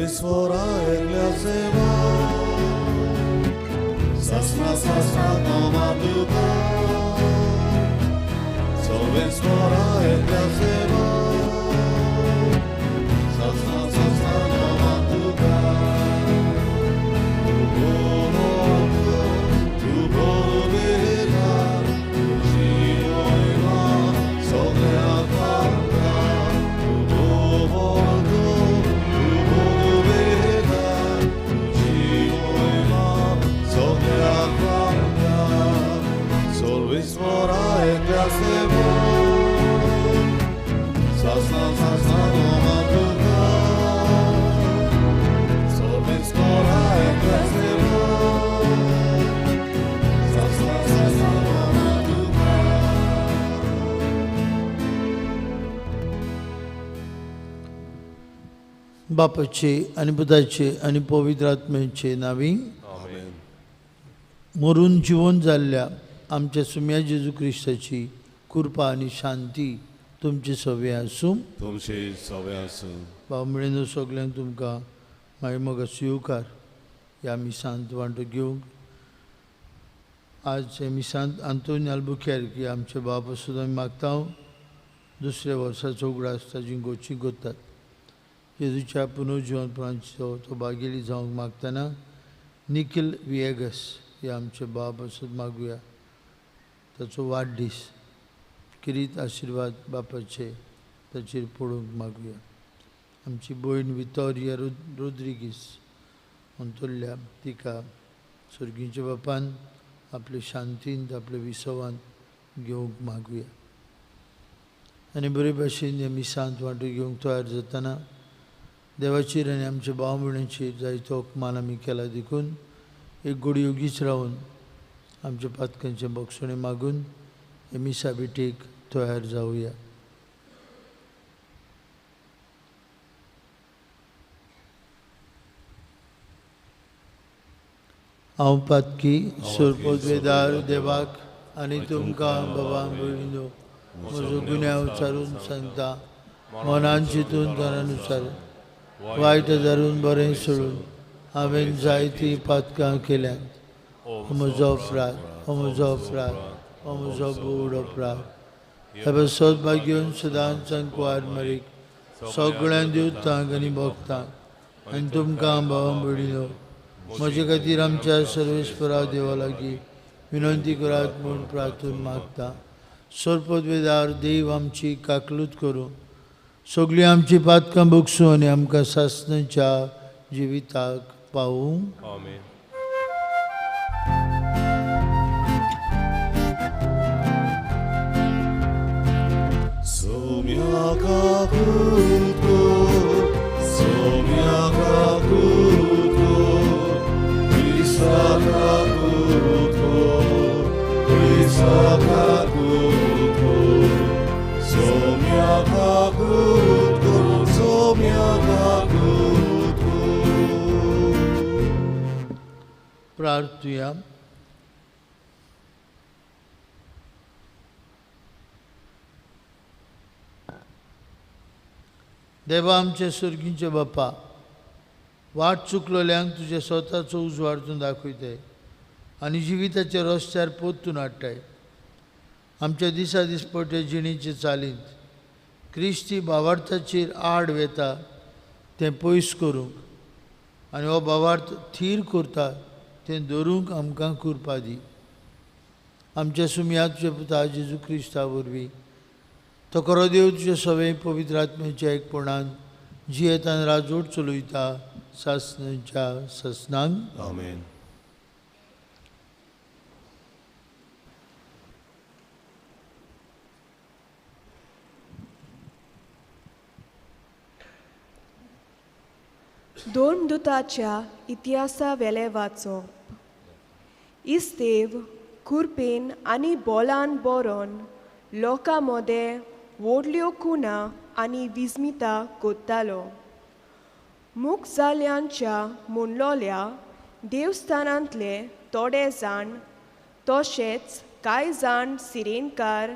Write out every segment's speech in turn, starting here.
Solvis fora eklaseva Sasna sasna nomaduka Solvis fora eklaseva Sasna sasna nomaduka Tu bono bela Tu gioia Soglia carta Tu bono Solvis fora eklaseva Sasna sasna nomaduka Solvis fora eklaseva Sasna sasna nomaduka. बापाचे आनी पुताचे आनी पवित्र आत्म्याचे नावी मरून जिवन जाल्ल्या आमच्या सुम्या जेजू क्रिस्ताची कृपा आनी शांती तुमचे सवे आसूं. तुमचे सवे आसूं. भाव म्हणून सगल्यांक तुमकां मागीर मोगा स्विकार ह्या मिसांत वांटो घेवंक. आज हे मिसांत आंतोनी आल्बुकेर्क आमचे बाप सुद्दां आमी मागता. दुसऱ्या वर्साचो उगडास ताजी गोची गोतात. जेजूच्या पुनर्जिवनपणाचो तो बागेली जावंक मागतना निखील विएगस हे आमचे बाप सुद्दां मागुया. ताचो वाडदीस किरीत आशिर्वाद बापाचे ताचेर पडूंक मागुया. आमची भयण वितोरिया रोद्रिगीस अंतुल्ल्या तिका सर्गीच्या बापान आपले शांतींत आपले विसवांत घेवंक मागुया. आनी बरे भाशेन ह्या मिसांत वांटो घेवंक तयार जातना देवाचेर आनी आमच्या भाव भयणीचेर जायतो अपमान आमी केला देखून एक गोडी योगीच रावन आमच्या पातकांचें बक्षणें मागून हे मिसा भेटेक तयार जावया. हांव पातकी सोरपोदवेदार देवाक आनी तुमकां बाबा भयणीनो म्हजो गुन्यांव विचारून सांगता. मनान चिंतून तरानुसार वायट धरून बरें सोडून हांवें जायतीं पातकां केल्यांत. म्हजो अपराध, म्हजो अपराध, म्हजो बोड अपराध. हे सदभाग्यून सदांच कुवार मरीक सगळ्यां देवतांक आनी भक्तांक आनी तुमकां भाव भयणीनो म्हजे खातीर आमच्या सर्वेस्परा देवा लागीं विनंती करात म्हूण प्रार्थून मागता. सोरपदवेदार देव आमची काकलूत करूं, सगळीं आमची पातकां बगसूं आनी आमकां सासणाच्या जिविताक पावूं. आमेन. प्रार्थुया. देवा आमचे सुर्गींचे बापा, वाट चुकलोल्यांक तुजे स्वताचो उजवाड तूं दाखयताय आनी जिविताच्या रस्त्यार पोत्तून हाडटाय. आमच्या दिसा दिसपट्टे जिणेचे चालींत क्रिस्ती भावार्थाचेर आड वेता तें पयस करूंक आनी हो भावार्थ थीर करता तें धरूंक आमकां कृपा दी. आमच्या सुमया तुज्या पुता जेजू क्रिस्ता वरवीं तो खरो देव तुज्या सगळे पवित्र आत्म्याच्या एकपणान जियेतान राजवट चलयता सासणाच्या सासणांक. आमेन. दोन दुताच्या इतिहासा वेले वाचप. इस्तेव कुरपेन आनी बोलान बोरोन लोकां मदें व्हडल्यो खुणा आनी विस्मिता कोत्तालो. मूक जाल्यांच्या म्हणलोल्या देवस्थानांतले थोडे जाण तशेंच कांय जाण सिरेनकार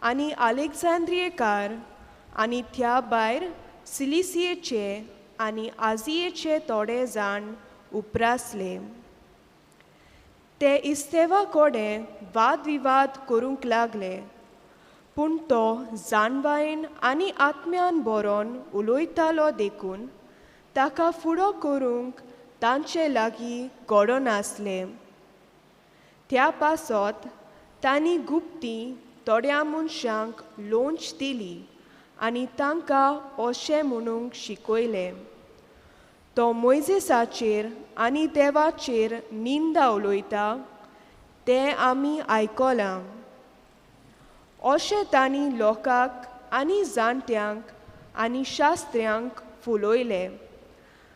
आनी आलेक्झांद्रियेकार आनी त्या भायर सिलिसियेचे आनी आजियेचे थोडे जाण उप्रासले. ते इस्तेवा कडेन वादविवाद करूंक लागले, पूण तो जाणवायेन आनी आत्म्यान बरोवन उलयतालो देखून ताका फुडो करूंक तांचे लागीं घडनासलें. त्या पासत तांणी गुप्ती थोड्या मनशांक लोंच दिली आनी तांकां अशें म्हणूंक शिकयलें, तो मोयजेसाचेर आनी देवाचेर निंदा उलयता तें आमी आयकलां. अशें तांणी लोकांक आनी जाणट्यांक आनी शास्त्र्यांक फुलयले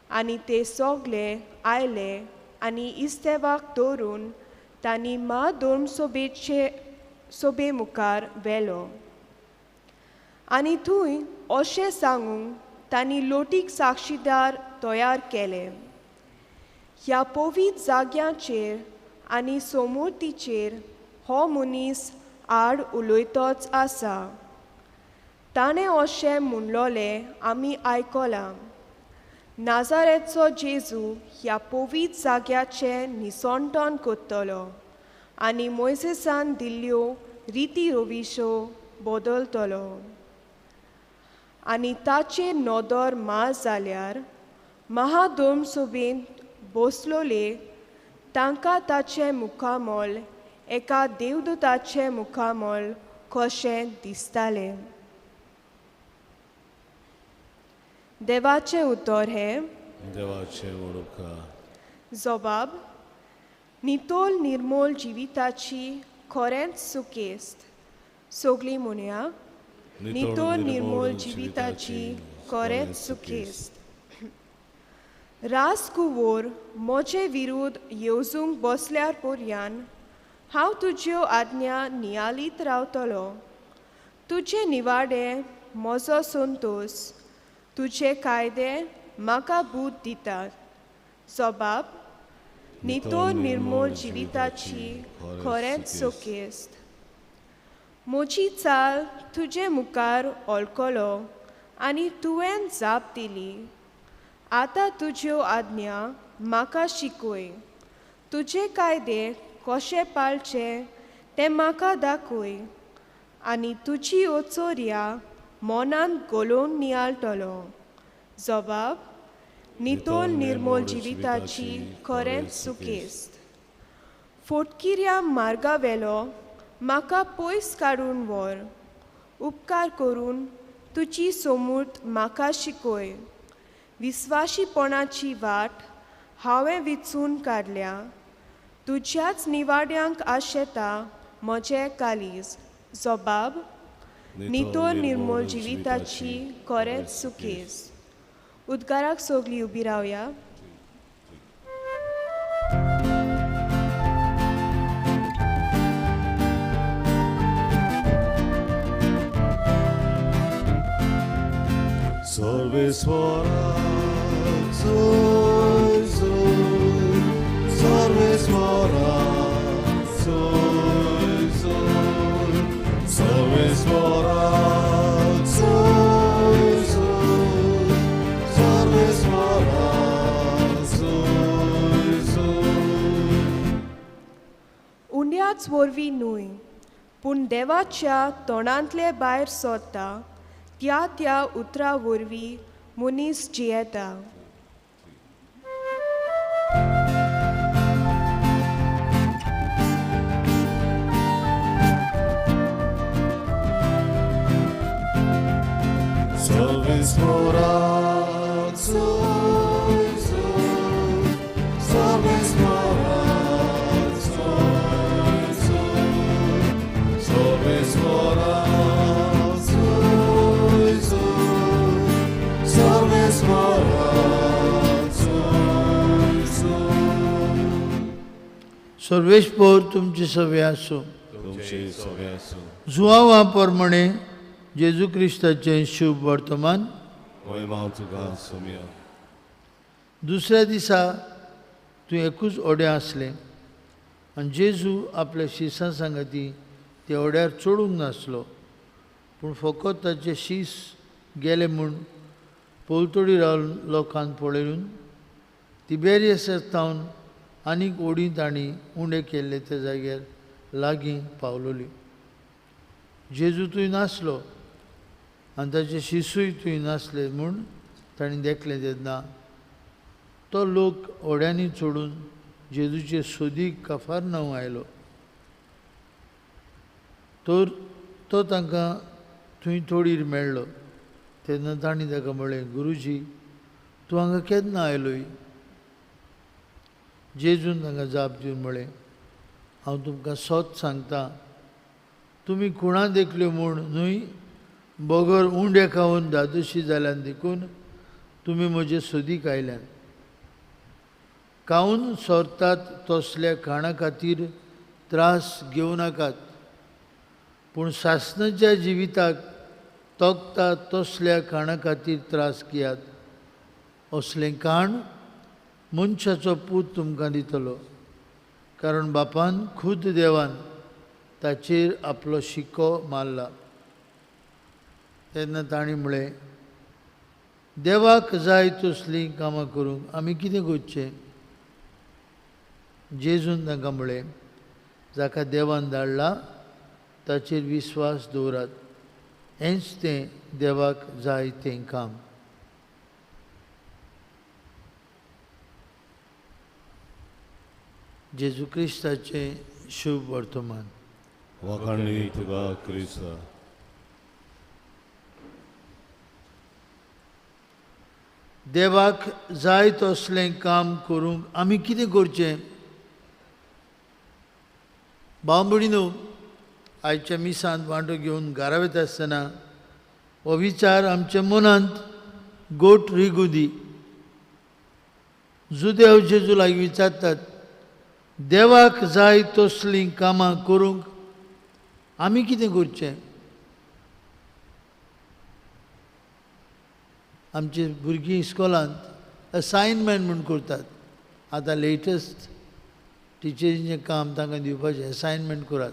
आनी ते सगळे आयले आनी इस्तेवाक दवरून तांणी म्हाधर्मसभेचे सभे मुखार व्हेलो. आनी थंय अशें सांगूंक तांणी लोटीक साक्षीदार तयार केले, ह्या पवित्र जाग्यांचेर आनी सोमूर्तीचेर हो मनीस आड उलयतोच आसा. ताणें अशें म्हणलोलें आमी आयकलां, नाजारेचो जेजू ह्या पवित्र जाग्याचें निसणटण करतलो आनी मोयजेसान दिल्ल्यो रिती रविशो बदलतलो. आनी ताचेर नदर मार जाल्यार महाधर्मसभेंत बसलोले तांकां ताचें मुखामोल एका देवदूताचें मुखामोल कशें दिसतालें. देवाचें उतर हें देवाचें उपकार. जबाब नितोल निर्मोल जिविताची खरेंच सुकेस्त. सगळीं म्हणया, नितोल निर्मोल जिविताची खरेंच सुकेस्त. रास कुंवोर म्हजे विरुद्ध येवजूंक बसल्यार पर्यान हांव तुज्यो आज्ञा नियालीत रावतलो. तुजे निवाडे म्हजो संतोश, तुजे कायदे म्हाका बूद दितात. जबाब नितोल निर्मोल जिविताची खरेंच सुकेस्त. म्हजी चाल तुजे मुखार ओळखलो आनी तुवें जाप दिली. आतां तुज्यो आज्ञा म्हाका शिकय, तुजे कायदे कशे पाळचे ते म्हाका दाखय आनी तुजी ओचोर्या मनांत गोलोवन नियाळटलो. जबाब नितोल निर्मोल जिविताची खरेंच सुकेस्त. फोटकिऱ्या मार्गावेलो म्हाका पयस काडून व्हर, उपकार करून तुजी सोमूर्त म्हाका शिकय. विस्वाशीपणाची वाट हांवें विचून काडल्या, तुज्याच निवाड्यांक आशेता म्हजें काळीज. जबाब नितोल निर्मोल जिविताची खरेंच सुकेस्त. उद्गाराक सगळीं उबी रावया. सर्वेस्वरा जोय जोय, सर्वेस्वरा जोय जोय, सर्वेस्वरा जोय जोय, सर्वेस्वरा जोय जोय. उंड्याच वरवीं न्हय, पूण देवाच्या तोंडांतले भायर सरता त्या त्या उतरा वरवीं मनीस जियेता. सर्वेस्वरा जोय जोय, सर्वेस्वरा जोय जोय, सर्वेस्वरा जोय जोय, सर्वेस्वरा जोय जोय. सर्वेस्पोर तुमचे सवे आसूं. तुमचे सवे आसूं. जुआवा प्रमाणे जेजू क्रिस्ताचें शुभ वर्तमान. महिमा तुका सोम्या. दुसऱ्या दिसा तूं एकूच ओड्या आसलें आनी जेजू आपल्या शिसां सांगाती त्या ओड्यार चडूंक नासलो, पूण फकत ताचे शीस गेले म्हूण पलतडी रावन लोकांक पळोवन तिबेरियस थावन आनीक ओडी तांणी उणें केल्ले त्या जाग्यार लागीं पावलोली. जेजू थंय नासलो आनी ताचे शिसूय थंय नासले म्हूण तांणी देखलें. तेन्ना तो लोक होड्यांनी चडून जेजूचे सोदीक कफारनांव आयलो. तर तो तांकां थंय थोडीर मेळ्ळो. तेन्ना तांणी ताका म्हळें, गुरुजी, तूं हांगा केन्ना आयलोय? जेजून तांकां जाप दिवन म्हळें, हांव तुमकां सत सांगता, तुमी कुणां देखल्यो म्हूण न्हय, बगर उंडे खावन धादोशी जाल्यान देखून तुमी म्हजे सोदीक आयल्यान. खावन सोरतात तसल्या खाणा खातीर त्रास घेवं नाकात, पूण सासणाच्या जिविताक तोखता तसल्या खाणा खातीर त्रास घेयात. असलें खाण मनशाचो पूत तुमकां दितलो, कारण बापान खुद देवान ताचेर आपलो शिक्को मारला. तेन्ना तांणी म्हळें, देवाक जाय तसलीं कामां करूंक आमी कितें करचें? जेजून तांकां म्हळें, जाका देवान धाडला ताचेर विस्वास दवरात, हेंच तें देवाक जाय तें काम. जेजू क्रिस्ताचें शुभ वर्तमान. वाखाणणी तुका क्रिस्ता. देवाक जाय तसलें काम करूंक आमी कितें करचें? भाव भयणीनो, आयच्या मिसांत वांटो घेवन घरा वता आसतना हो विचार आमच्या मनांत गोट रिगूं दी. जुदेव जेजू लागीं विचारतात, देवाक जाय तसलीं कामां करूंक आमी कितें करचें? आमची भुरगीं इस्कॉलांत असायनमेंट म्हूण करतात. आतां लेटस्ट टिचरींचें काम तांकां दिवपाचें, असायनमेंट करात,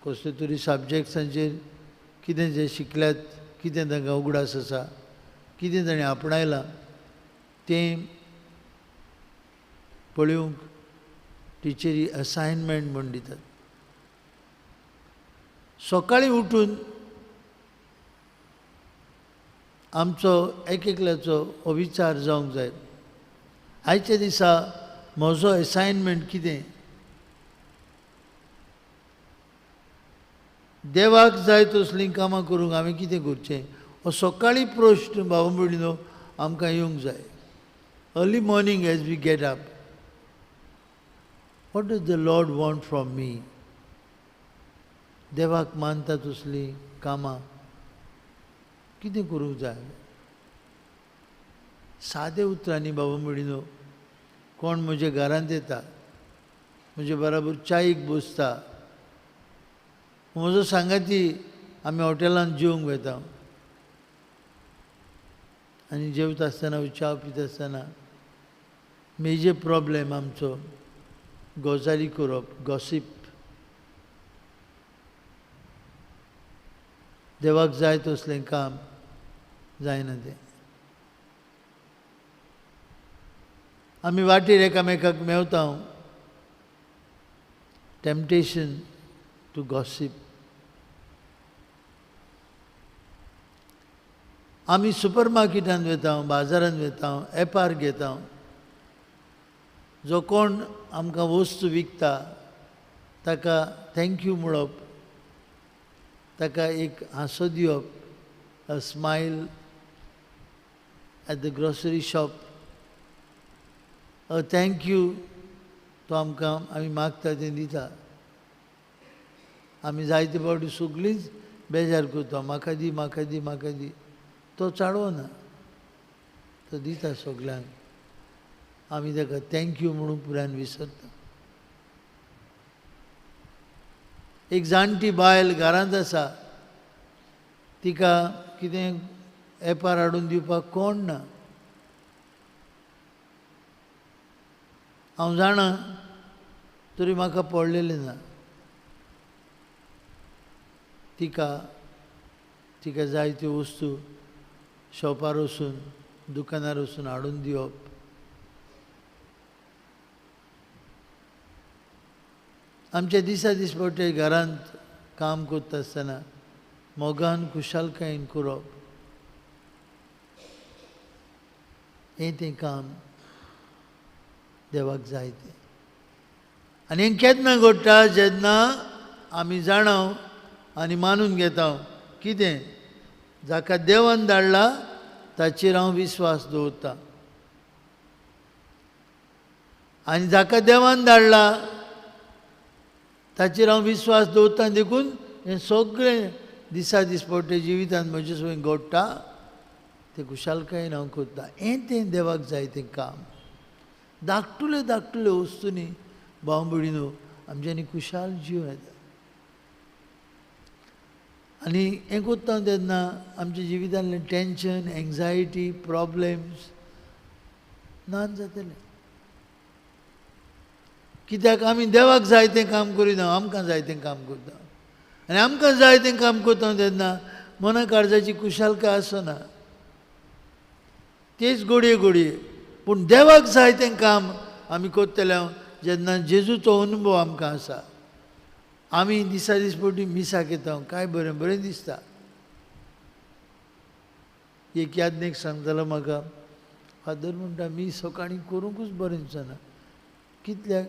कसले तरी सब्जेक्ट्सांचेर कितें जें शिकल्यात, कितें तांकां उगडास आसा, कितें ताणें आपणायलां तें पळोवंक टिचरी असायनमेंट म्हूण दितात. सकाळीं उठून आमचो एक एकल्याचो हो विचार जावंक जाय, आयच्या दिसा म्हजो असायनमेंट कितें? देवाक जाय तसलीं कामां करूंक हांवें कितें करचें? हो सकाळीं प्रश्न भाव भयणीनो आमकां येवंक जाय. Early morning as we get up, what does the Lord want from me? देवाक मानता तसलीं कामां कितें करूंक जाय? सादे उतरांनी बाबा भयणीनो, कोण म्हज्या घरांत येता, म्हजे बराबर चायेक बसता, म्हजो सांगाती आमी हॉटेलांत जेवंक वता आनी जेवता आसतना च्या पिता आसतना मेजर प्रॉब्लेम आमचो गजाली करप, गॉसीप. देवाक जाय तसलें काम जायना तें. आमी वाटेर एकामेकाक मेवता, टेम्पटेशन टू गॉसीप. आमी सुपर मार्केटांत वता, बाजारांत वता, एपार घेता, जो कोण आमकां वस्तू विकता ताका thank you म्हणप, ताका एक हांसो दिवप, a smile at the grocery shop, a thank you तो आमकां आमी मागता तें दिता. आमी जायते फावटी सगळींच बेजार करता, म्हाका दी, म्हाका दी, म्हाका दी. तो चाडवना, तो दिता सगल्यांक. आमी ताका thank you म्हणून पुरायन विसरता. एक जाणटी बायल घरांत आसा, तिका कितें एपार हाडून दिवपाक कोण ना. हांव जाणा तरी म्हाका पडलेलें ना. तिका तिका जायत्यो वस्तू शॉपार वचून दुकानार वचून हाडून दिवप, आमच्या दिसा दिसपट्टे घरांत काम करता आसतना मोगान खुशालकायेन करप, हें तें काम देवाक जाय तें. आनी हें केन्ना घडटा? जेन्ना आमी जाणाव आनी मानून घेता कितें जाका देवान धाडला ताचेर हांव विस्वास दवरता, आनी जाका देवान धाडला ताचेर हांव विस्वास दवरता, देखून हें सगळें दिसा दिसपट्टे जिवितांत म्हजे सगळें घडटा तें खुशालकायेन हांव करता. हें तें देवाक जाय तें काम. धाकटुले धाकटुले वस्तूंनी भाव भयणीनो आमच्यांनी खुशाल जीव येता. आनी हें करता तेन्ना आमच्या जिवितांतलें टेंशन, एंग्जायटी, प्रॉब्लेम्स ना जातलें. कित्याक आमी देवाक जाय तें काम करिना, आमकां जाय तें काम करता. आनी आमकां जाय तें काम करता तेन्ना मना काळजाची खुशालकाय आसना, तेच गोडये गोडये. पूण देवाक जाय तें काम आमी करतले जेन्ना जेजूचो अनुभव आमकां आसा. आमी दिसा दिसपटी मिसाक येता, काय बरें बरें दिसता. एक यादनेक सांगतालो म्हाका, फादर म्हणटा मीस सकाळीं करूंकूच बरें दिसना. कितल्याक?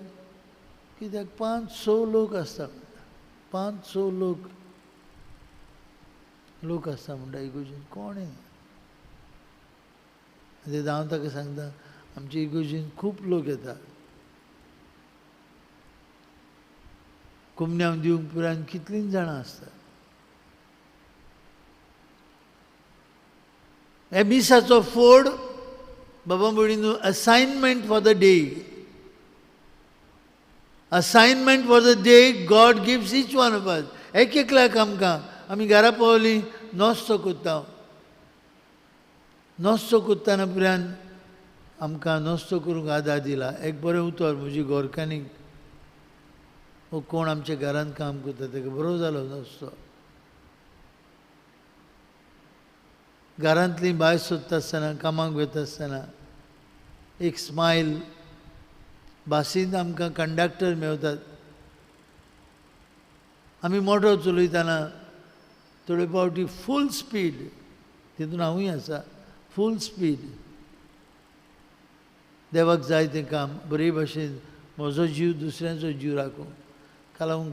कित्याक 5-6 लोक आसता म्हणटा, 5-6 लोक आसता म्हणटा इगोर्जीन, कोण येना. तेन्ना हांव ताका सांगता आमच्या इगोर्जीन खूब लोक येता, कुमन्यांव दिवंक पुरान कितलीं जाणां आसतात. हे मिसाचो फोड बाबा भयणीनो, assignment for the day, assignment for the day God gives each one of us. एक एकल्याक आमकां, आमी घरा पावलीं नोस्तो करता, नोस्तो करतना पुरान आमकां नोस्तो करूंक आदार दिला. एक बरें उतर म्हजी गोरकानीक वो कोण आमच्या घरांत काम करता ताका बरो जालो नोस्तो. घरांतली भायर सोदता आसतना, कामाक वता आसतना एक स्मायल, बासींत आमकां कंडक्टर मेवतात. आमी मोटर चलयतना थोडे फावटी फूल स्पीड, तितून हांवूय आसा, फूल स्पीड. देवाक जाय तें काम बरे भाशेन म्हजो जीव दुसऱ्यांचो जीव राखूंक. काल हांव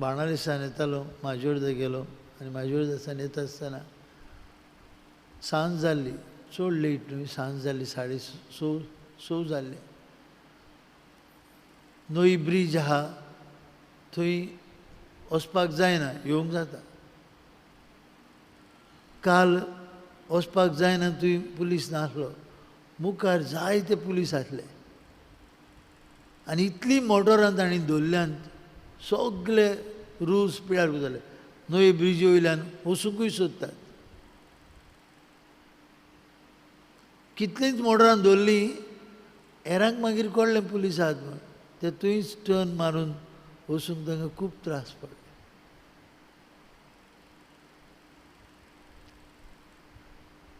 बाणालेसान येतालो, माजोर्दा गेलो आनी माजोर्दासान येता आसतना सांज जाल्ली, चड लेट न्हय, सांज जाल्ली, 6:30 जाल्ली. नवी ब्रीज आहा थंय वचपाक जायना, येवंक जाता. काल वचपाक जायना थंय पुलीस नासलो, मुखार जायते पुलीस आसले आनी इतली मोटरां तांणी दवरल्यान सगळे रूल्स पिळार जाले. नवे ब्रिजी वयल्यान वचुंकूय सोदतात. कितलींच मोटरां दवरलीं, हेरांक मागीर कळ्ळें पुलीस आहात म्हूण, ते थंयच टर्न मारून वचूंक तांकां खूब त्रास पडले.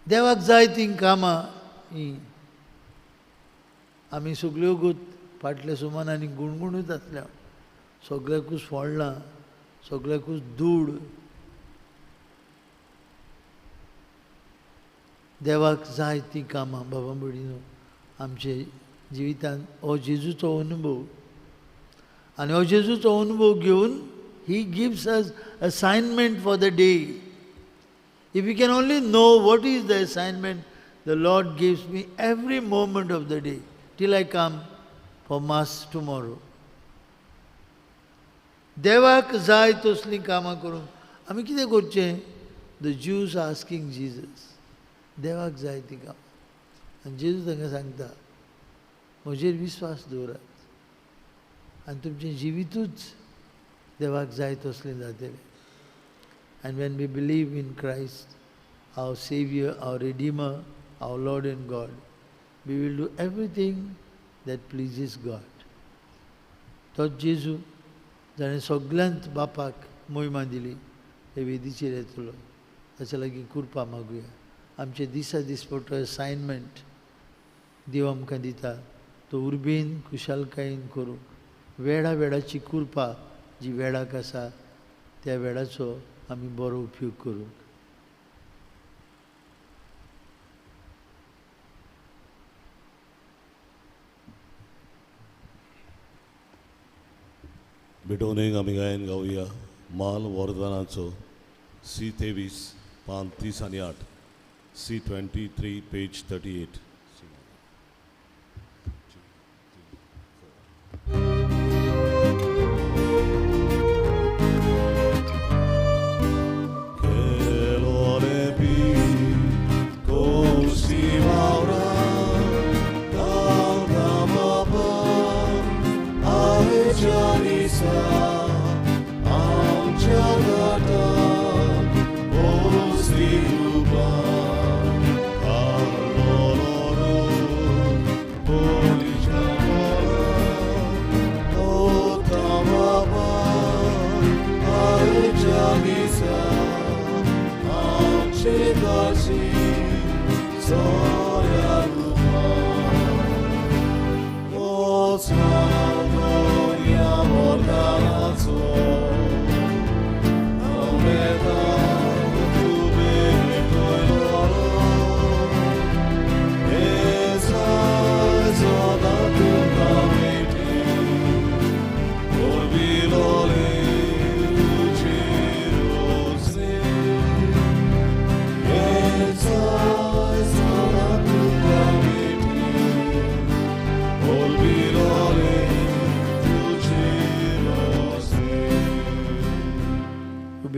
देवाक जाय तीं कामां हीं आमी सगल्यो गोत फाटल्या सुमान आनी गुणगुणूच आसल्या, सगळ्याकूच फोडलां, सगळ्याकूच दूड. देवाक जाय तीं कामां बाबा भयणीनो आमचे जिवितांत हो जेजूचो अनुभव, आनी हो जेजूचो अनुभव घेवन he gives us assignment for the day. If you can only know what is the assignment the Lord gives me every moment of the day till I come for mass tomorrow. देवाक जाय तसलीं कामां करूंक आमी कितें करचें? The Jews asking Jesus, देवाक जाय तीं कामां. आनी जेजू तांकां सांगता म्हजेर विस्वास दवरात आनी तुमचें जिवितूच देवाक जाय तसलें जातलें. And when we believe in Christ, our Savior, our Redeemer, our Lord and God, we will do everything that pleases God. तो जेजू जाणें सगल्यांत बापाक मोहिमा दिली, हे वेदीचेर येतलो, ताच्या लागीं कृपा मागुया. आमचे दिसा दिसपट्टो असायनमेंट देव आमकां दिता तो उर्बेन खुशालकायेन करूंक वेळा वेळाची कृपा जी वेळाक आसा त्या वेळाचो आमी बरो उपयोग करूंक. भेटोवणेक आमी गायन गावया माल वरदानाचो सी 23 पान 30 आनी 8 C 23 page 38.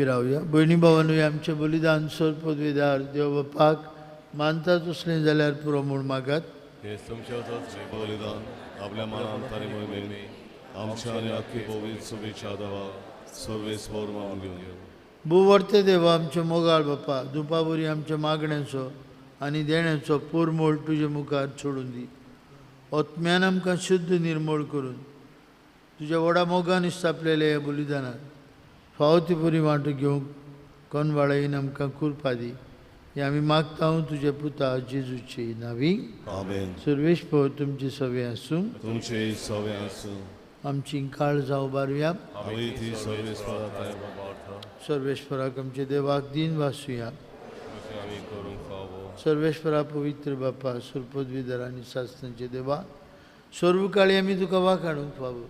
रावया. भयणी भावानूय आमचें बलिदान सर पदवीदार देव बापाक मानता तसलें जाल्यार पुरो म्हूण मागात. हे बलिदान आपल्या मनान तारी मोहिमेन आमच्या आनी आख्खी पवित्र शुभेच्छा देवा सर्वेस्पर मागून घेवन. भुवर्ते देवा आमचे मोगाळ बापा, दुपावरी आमच्या मागण्याचो आनी देण्याचो पोरमोळ तुजे मुखार सोडून दी. आत्म्यान आमकां शुद्ध निर्मोळ करून तुज्या व्हडा मोगान स्थापलेल्या ह्या बलिदानान फावो ती बरी वांटो घेवंक कोनवाळायेन आमकां कृपा दी. हें आमी मागता तुज्या पुता जेजूचे नांवी. आमेन. सर्वेस्पर तुमचे सवे आसूं. तुमचे सवे आसूं. आमची काळजां उबारुया. सर्वेस्पराक आमच्या देवाक दिन वासुया. सर्वेस्परा पवित्र बापा, सुरपदवीधर आनी शास्त्रांचे देवा, सर्व काळी आमी तुका वाखाणूंक फावो.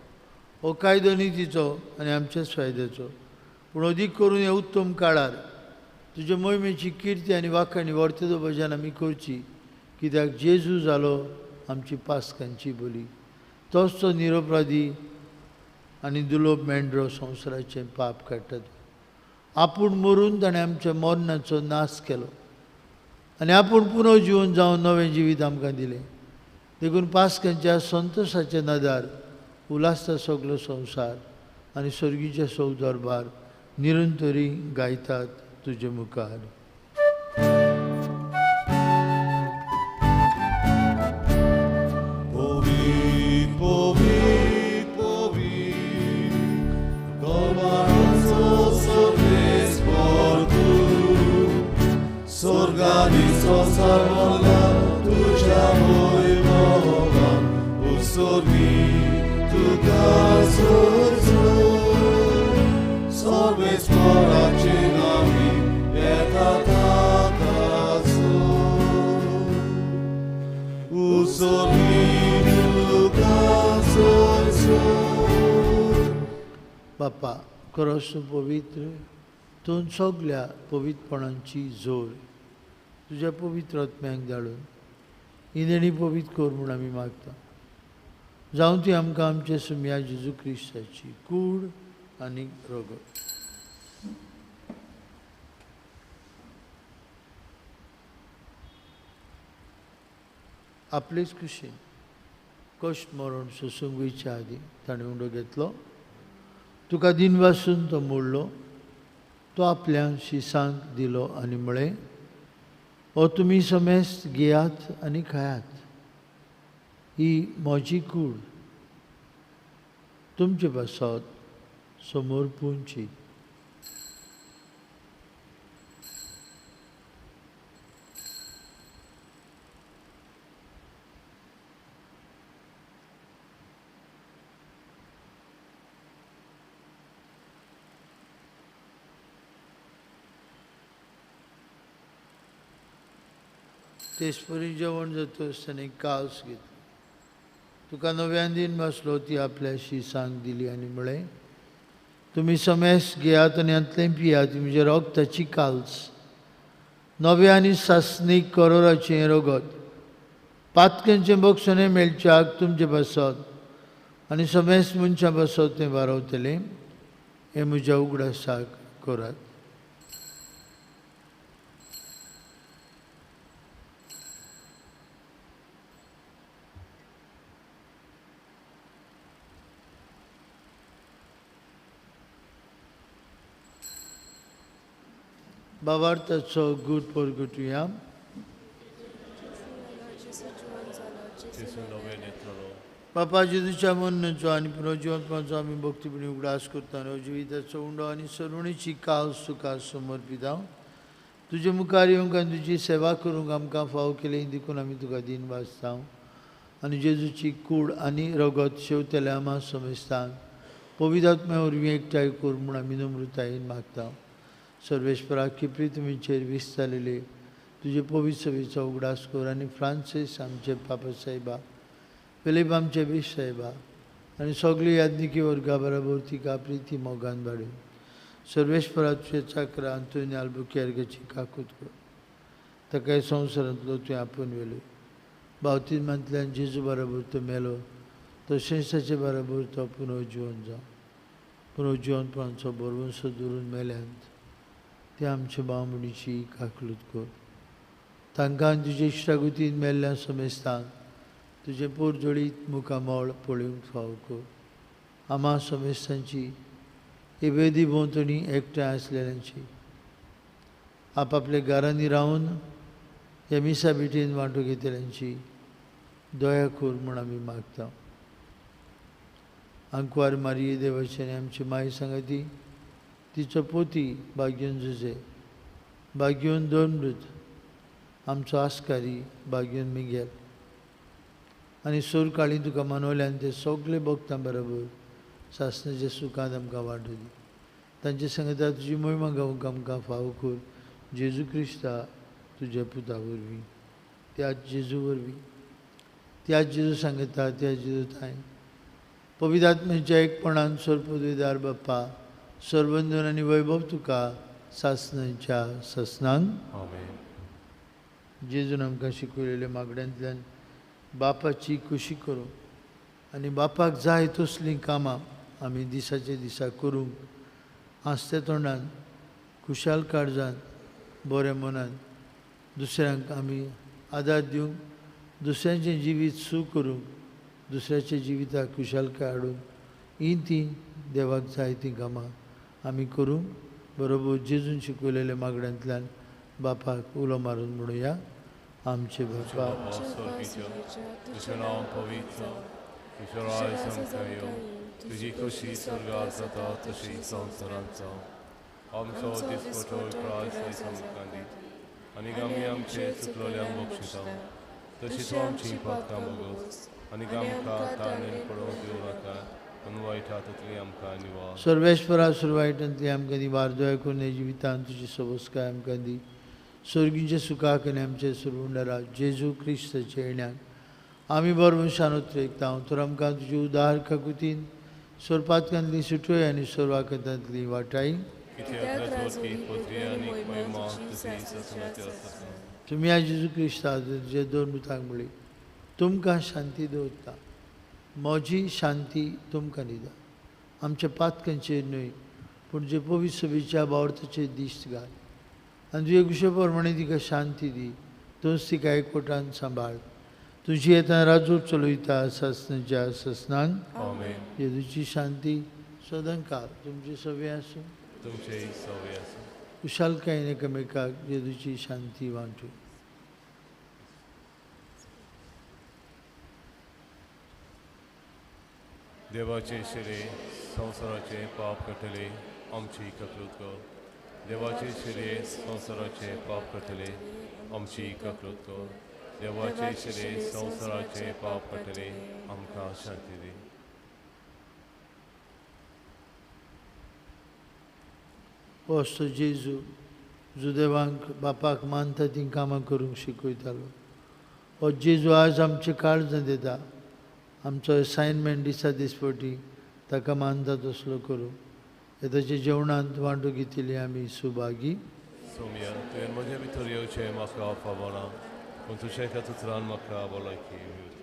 हो कायदो नितीचो आनी आमच्याच फायद्याचो, पूण अदीक करून ह्या उत्तम काळार तुजे मोहिमेची किर्ती आनी वाखाणी वर्तेदो भजन आमी करची, कित्याक जेजू जालो आमची पास्कांची बोली. तोच तो निरपराधी आनी दुलोब मेंढरो संवसाराचें पाप काडटा. आपूण मरून ताणें आमच्या मरणाचो नाश केलो आनी आपूण पुनर्जिवन जावन नवें जिवीत आमकां दिलें. देखून पास्कांच्या संतोशाच्या नदार उल्हासता सगलो संवसार आनी सर्गीचे सौ दरबार निरंतरी गायतात तुजे मुखार. बापा, खरोच तूं पवित्र, तूं सगल्या पवित्रपणांची जोर तुज्या पवित्र आत्म्याक धाडून ही देणी पवित्र कर म्हूण आमी मागता. जावं ती आमकां आमच्या सुम्या जेजू क्रिस्ताची कूड आनी रगत. आपलेच कुशीन कश्ट मरण सोसूंक वयच्या आदीं ताणें उंडो घेतलो, तुका दिनवासून तो मोडलो, तो आपल्या शिसांक दिलो आनी म्हळें, हो तुमी समेस्त घेयात आनी खायात, ही म्हजी कूड तुमचे पासत समोर पुंची. तेच परी जेवण जातच ताणें कास घेतली. तुका नव्यान दिन बसलो ती आपल्या शिसांक दिली आनी म्हळें, तुमी समेस घेयात आनी हांतलें पियात, म्हज्या रोगताची काल्स, नव्या आनी सासणीक करोराचें रगत, पातक्यांचें बक्षणें मेळच्याक तुमचे पासत आनी समेस मनशां पासत तें वारवतलें. हें म्हज्या उगडासाक करात. भावार्थाचो गूट परगटुया. बापा जेजूच्या मरणाचो आनी पुनर्जिवंतपणाचो आमी भक्तीपणी उगडास करता. जिविताचो उंडो आनी सरुणीची कास तुका समर्पिता. तुजे मुखार येवंक आनी तुजी सेवा करूंक आमकां फाव केली देखून आमी तुका दीन वाचता. आनी जेजूची कूड आनी रगत शेवतल्या आमा समेस्तांक पवित्र आत्म्या वरवीं एकठांय कर म्हूण आमी नम्रतायेन मागता. सर्वेश्वरा किप्री तुमीचेर विस्तारलेले तुजे पवित्र सभेचो उगडास कर आनी फ्रांसीस आमचे पापा साहेबा, फिलीप आमचे बीश साहेबा आनी सगळी याज्ञिकी वर्गा बरोबर तिका प्रिती मोगान वाडून. सर्वेश्वरा तुजे चाकरा आंतोनी आल्बुकेर्गाची काकूत कर. ताका संवसारांतलो तुवें आपोवन व्हेलो. बावतीमांतल्यान जेजू बरोबर तो मेलो, तशेंच ताचे बरोबर तो पुनर्जिवन जावं. पुनर्जिवनपणाचो भरवंसो दवरून मेल्यांत ते आमचे भावणीची काकलूत कर. तांकां तुजे इश्टागुतीन मेल्ल्या समेस्तांक तुजें पोरजोळीत मुखामळ पळोवंक फाव कर. आमा समेस्तांची इबेदी भोंवतणी एकठांय आसलेल्यांची आपापल्या घरांनी रावन ह्या मिसा भेटीन वांटो घेतल्यांची दया कर म्हूण आमी मागता. आंकवार मारिये देवाची आनी आमची माय सांगाती, तिचो पोती बाग्योन जुजे, बाग्योन दोनमृत, आमचो आस्कारी बाग्योन मिगेल आनी सोरकाळी तुका मनवल्यान ते सगळे भक्तां बरोबर सासणाच्या सुखांत आमकां वांटो दी. तांचे सांगता तुजी मोहिमा गावंक आमकां फाव कर. जेजू क्रिस्ता तुज्या पुता वरवीं, त्याच जेजू वरवीं, त्याच जेजू सांगता, त्याच जेजू थांय पवित्र आत्म्याच्या एकपणान सर्वपदवीदार बाप्पा, सर्वंदन आनी वैभव तुका सासणाच्या सासणांक. जेजून आमकां शिकयलेल्या मागण्यांतल्यान बापाची खुशी करूंक आनी बापाक जाय तसलीं कामां आमी दिसाचे दिसा करूंक हांसत्या तोंडान, खुशाल काळजान, बऱ्या मनान दुसऱ्यांक आमी आदार दिवंक, दुसऱ्यांचें जिवीत सूख करूंक, दुसऱ्याच्या जिविताक खुशालकाय हाडूंक, ही ती देवाक जाय तीं कामां आमी करूंक बरोबर जेजून शिकयलेल्या मागण्यांतल्यान बापाक उलो मारून म्हणुया. आमचे बापा तुजें नांव पवित्र जावं, तुजें राज्य आमकां येवं, तुजी खुशी स्वर्गार जाता तशी संवसारांत जावं. आमचो दिसपटो प्रास आयज आमकां दी आनी आमी आमचे चुकलोल्यांक बक्षिता तशी तूं आमची पातकां भोगोस आनी आमकां ताणें पडोवंक दिवं नाका, पूण वायट हातांतली आमकां निवार. सर्वेश्वरा, सुरवायटांतली आमकां निवार. दया करून ह्या जिवितांत तुजी सवस्काय आमकां दी. स्वर्गीच्या सुखाक आनी आमच्या सुरवंडरा जेजू क्रिस्ताच्या येण्याक आमी बरवंशान उतरेकता. तर आमकां तुजी उदार काकुतीन सोरपातकांतली सुटोय आनी सोरवाकतांतली वाटाय. तुमी आज जेजू क्रिस्ता तुजे दोन मुतांक म्हणली, तुमकां शांती दवरता, म्हजी शांती तुमकां दिता. आमच्या पातकांचेर न्हय पूण जे पवित्र सभेच्या भावार्थाचेर दिश्ट घाल आनी तुजे कुशे प्रमाणे तिका शांती दी. तूंच तिका एकवटान सांबाळ. तुजी येतना राजूर चलयता सासणाच्या सासणांक. जेजूची शांती सदांकाळ तुमची सवे आसूं, तुमचेय सवे आसूं. कुशालकायेन एकामेकाक जेजूची शांती वांटू. देवाचे शिरे संवसाराचे पाप काडटले आमची ककलूत कर. देवाचे शिरे संवसाराचे पाप काडटले आमची ककलूत कर. देवाचे शिरे संवसाराचे पाप काडटले आमकां शांती दी. पोस्तो जेजू जुदेवांक बापाक मानता तीं कामां करूंक शिकयतालो. हो जेजू आज आमचे काळजां दिता. आमचो असायनमेंट दिसा दिसपटी ताका मानता तसलो करूं. हे ताच्या जेवणांत वांटो घेतिल्ली आमी सुभागी. सोम्या, तुवें म्हजे भितर येवचें म्हाका फावना, पूण तुजें एका उतरान म्हाका भलायकी मेळटली.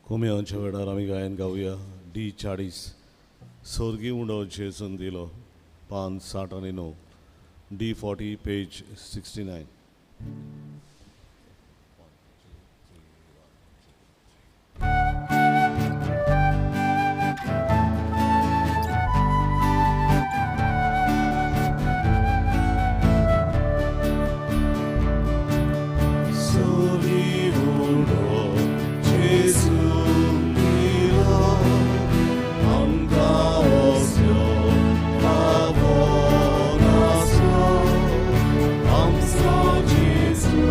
कोम्यांच्या वेळार आमी गायन गावया डी 40 सोर्गी उंडो जेजून दिलो पान 60 आनी 9 डी 40 पेज 69. Jesus.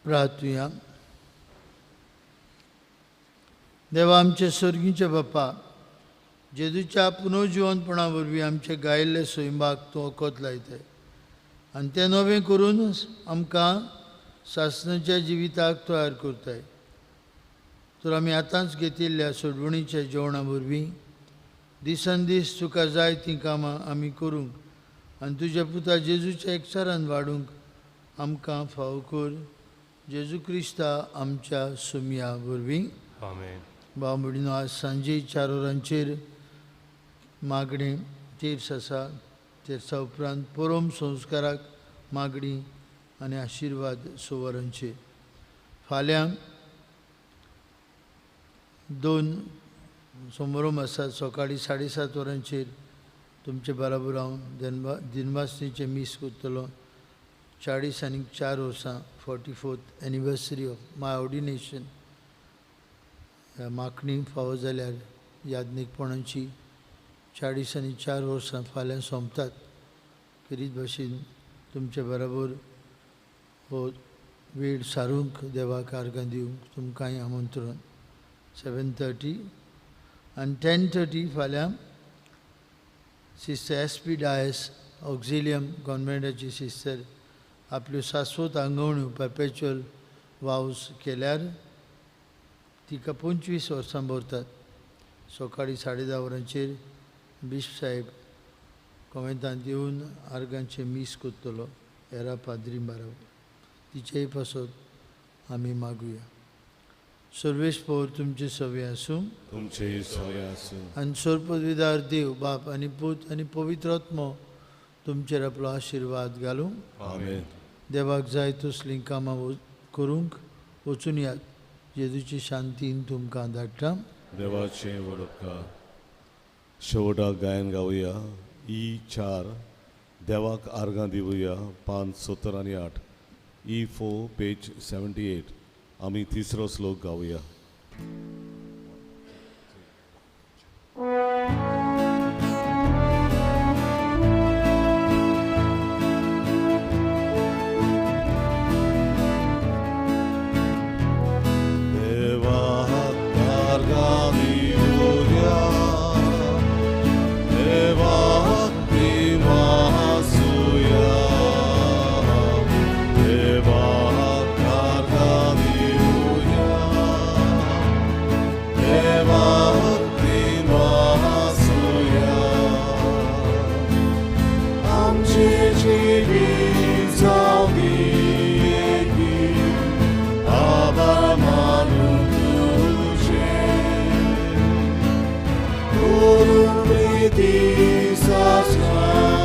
प्रार्थुया. देवा आमचे सर्गीचे बापा, जेजूच्या पुनर्जिवनपणा वरवीं आमचे गायिल्ले सैमाक तूं वखद लायताय आनी तें नवें करून आमकां सासणाच्या जिविताक तयार करताय. तर आमी आतांच घेतिल्ल्या सोडवणीच्या जेवणा वरवीं दिसान दीस तुका जाय तीं कामां आमी करूंक आनी तुज्या पुता जेजूच्या एकचारान वाडूंक आमकां फावो कर. जेजू क्रिस्ता आमच्या सुमया वरवीं. आमेन. भाव भयणीनो, आज सांजे 4 वरांचेर मागणें तेर्स आसा. तेर्सा उपरांत परम संस्काराक मागणी आनी आशिर्वाद 6 वरांचेर. फाल्यां 2 समारंभ आसा. सकाळीं 7:30 वरांचेर तुमचे बराबर हांव दिनवासनीचें मीस करतलो. 44 वर्सां 44th anniversary of my ordination. ह्या मागणी फावो जाल्यार याज्ञिकपणाची 44 वर्सां फाल्यां सोंपतात. खेरीत भाशेन तुमचे बराबर हो वेळ सारूंक देवाक आर्गां दिवंक तुमकांय आमंत्रण. 7:30 आनी 10:30 फाल्यां सिस्टर SP Dias ऑक्झिलियम गव्हर्मेंटाची सिस्टर आपल्यो शाश्वत आंगवण्यो परपेच्युअल वावस केल्यार तिका 25 वर्सां भरतात. सकाळीं 10:30 वरांचेर बिश्प साहेब कोवेंतांत येवन आर्गांचें मीस करतलो हेरा पाद्री बाराबर. तिचेय पासत आमी मागुया. सर्वेस्पोर तुमचे सवे आसूं, तुमचे सवे आसूं. आनी सर्वपदवीदार देव बाप आनी पूत आनी पवित्र आत्मो तुमचेर आपलो आशिर्वाद घालूं. आमेन. देवाक जाय तसलीं कामां करूंक वचून यात. जेजूची शांतीन तुमकां धाडटा. देवाचें व्हड उपकार. शेवटाक गायन गावया E4 देवाक आर्गां दिवया 5, 7 आनी 8. E4 page 78. आमी तिसरो श्लोक गावया. Priti sasna.